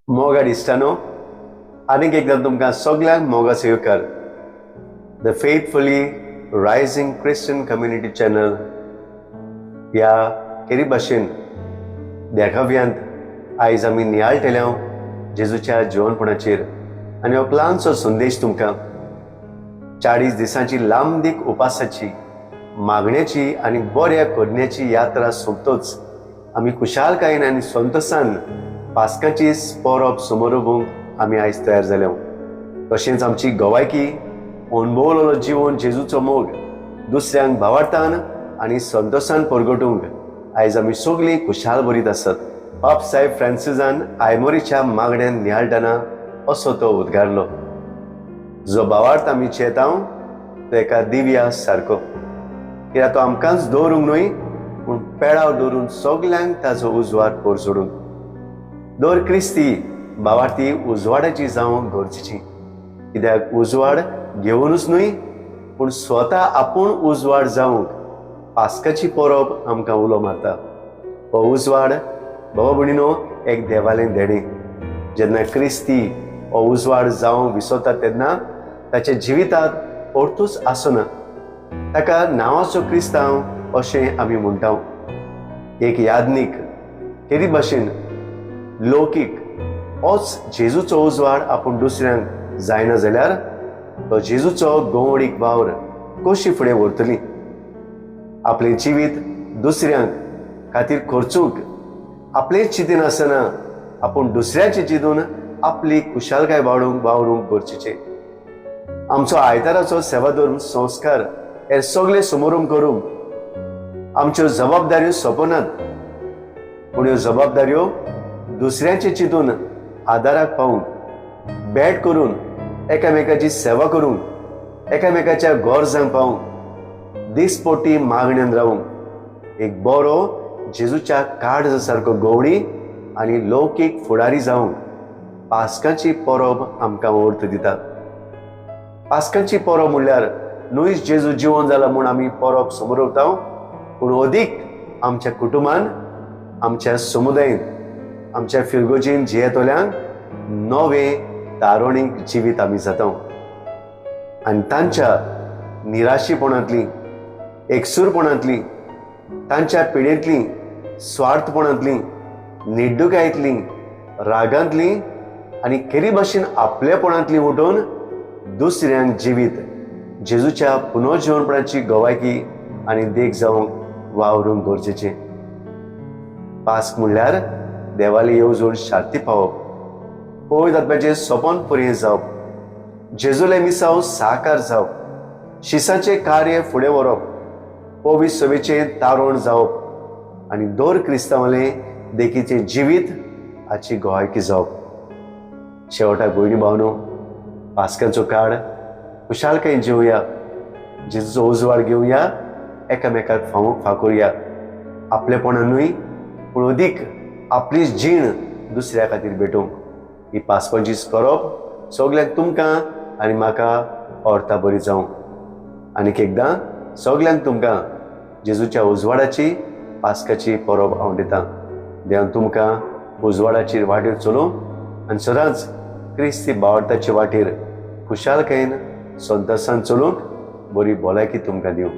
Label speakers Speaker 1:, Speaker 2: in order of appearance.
Speaker 1: मोगाड इश्टानो, आनीक एकदां तुमकां सगल्यांक मोगाचो येवकार. The Faithfully Rising Christian Community Channel ह्या केरी भाशेन देखाव्यांत आयज आमी नियाळटले जेजूच्या जिवनपणाचेर आनी हो ल्हानसो संदेश तुमकां 40 दिसांची लांबदीक उपासाची, मागण्याची आनी बऱ्या करण्याची यात्रा सोंपतच आमी खुशालकायेन आनी संतोसान पास्काची परब समोर आमी आयज तयार जाले. तशेंच आमची गवायकी, अणभवलेलो जिवन, जेजूचो मोग दुसऱ्यांक भावार्थान आनी संतोसान परगटूंक आयज आमी सगळीं खुशाल बरीत आसत. पाप साहेब फ्रांसिसान आयमोरीच्या मागण्यान नियाळटना असो तो उद्गारलो, जो भावार्थ आमी चेताव तो एका दिव्या सारको, कित्याक तो आमकांच दवरूंक न्हय, पूण पेळाव दवरून सगल्यांक ताजो उजवाड पोरसोडूंक. दर क्रिस्ती भावार्थी उजवाडाची जावंक गरजेची, कित्याक उजवाड घेवनूच न्हय, पूण स्वता आपूण उजवाड जावंक पास्काची परब आमकां उलो मारता. हो उजवाड, बाबा भयणीनो, एक देवालें देणें. जेन्ना क्रिस्ती हो उजवाड जावंक विसरता, तेन्ना ताच्या जिवितांत अर्थूच आसना. ताका नांवाचो क्रिस्तांव अशें आमी म्हणटा. एक याज्ञीक केरी भाशेन लौकीक होच जेजूचो उजवाड आपूण दुसऱ्यांक जायना जाल्यार तो जेजूचो गवडीक वावर कशी फुडें व्हरतली? आपलें जिवीत दुसऱ्यांक खातीर खर्चूंक आपलेंच चिंतीन आसतना आपूण दुसऱ्याचे चिंतून आपली खुशालकाय वाडोवंक वावरूंक गरजेचें. आमचो आयताराचो सेवाधर्म संस्कार हे सगळे समोरून करूंक आमच्यो जबाबदाऱ्यो सोंपनात, पूण ह्यो जबाबदाऱ्यो दुसऱ्यांचे चिंतून, आदाराक पावूंक, भेट करून, एकामेकाची सेवा करूंक, एकामेकाच्या गरजांक पावूंक, दिसपोटी मागण्यान रावूंक, एक बरो जेजूच्या काळजा सारको गवळी आनी लौकीक फुडारी जावंक पास्काची परब आमकां अर्थ दिता. पास्काची परब म्हणल्यार न्हूच जेजू जिवन जाला म्हूण आमी परब समोर, पूण अदीक आमच्या कुटुंबान, आमच्या समुदायेन, आमच्या फिरगोजीन जियेतल्यांक नवें तारोणीक जिवीत आमी जाता आनी तांच्या निराशीपणांतली, एकसूरपणांतली, तांच्या पिडेंतली, स्वार्थपणांतली, निड्डुकायेंतली, रागांतली आनी केरी भाशेन आपलेपणांतली उठून दुसऱ्यांक जिवीत जेजूच्या पुनर्जिवनपणाची गवायकी आनी देख जावंक वावरूंक गरजेचें. पास्क म्हणल्यार देवाली येवजण शांती पावप, पवित्र आत्म्याचें सपन पुरें जावप, जेजूले मिसांव साकार जावप, शिसाचें कार्य फुडें व्हरप, पवित्र सभेचें तारण जावप आनी दर क्रिस्तांवालें देखीचें जिवीत हाची गवायकी जावप. शेवटाक भयणी भावनो, पास्कांचो काळ खुशालकायेन जेवया, जेजूचो उजवाड घेवया, एकामेकाक फावूंक फाकरुया, आपलेपणान न्हय, पूण अदीक आपली जीण दुसऱ्या खातीर भेटोवंक. ही पासपंचीस करप सगल्यांक तुमकां आनी म्हाका अर्था बरी जावं. आनीक एकदां सगल्यांक तुमकां जेजूच्या उजवाडाची पास्काची परब हांव दितां. देवान तुमकां उजवाडाचेर वाटेर चलोवं आनी सदांच क्रिस्ती भावार्थाचे वाटेर खुशालकायेन संतोसान चलूंक बरी भलायकी तुमकां दिवं.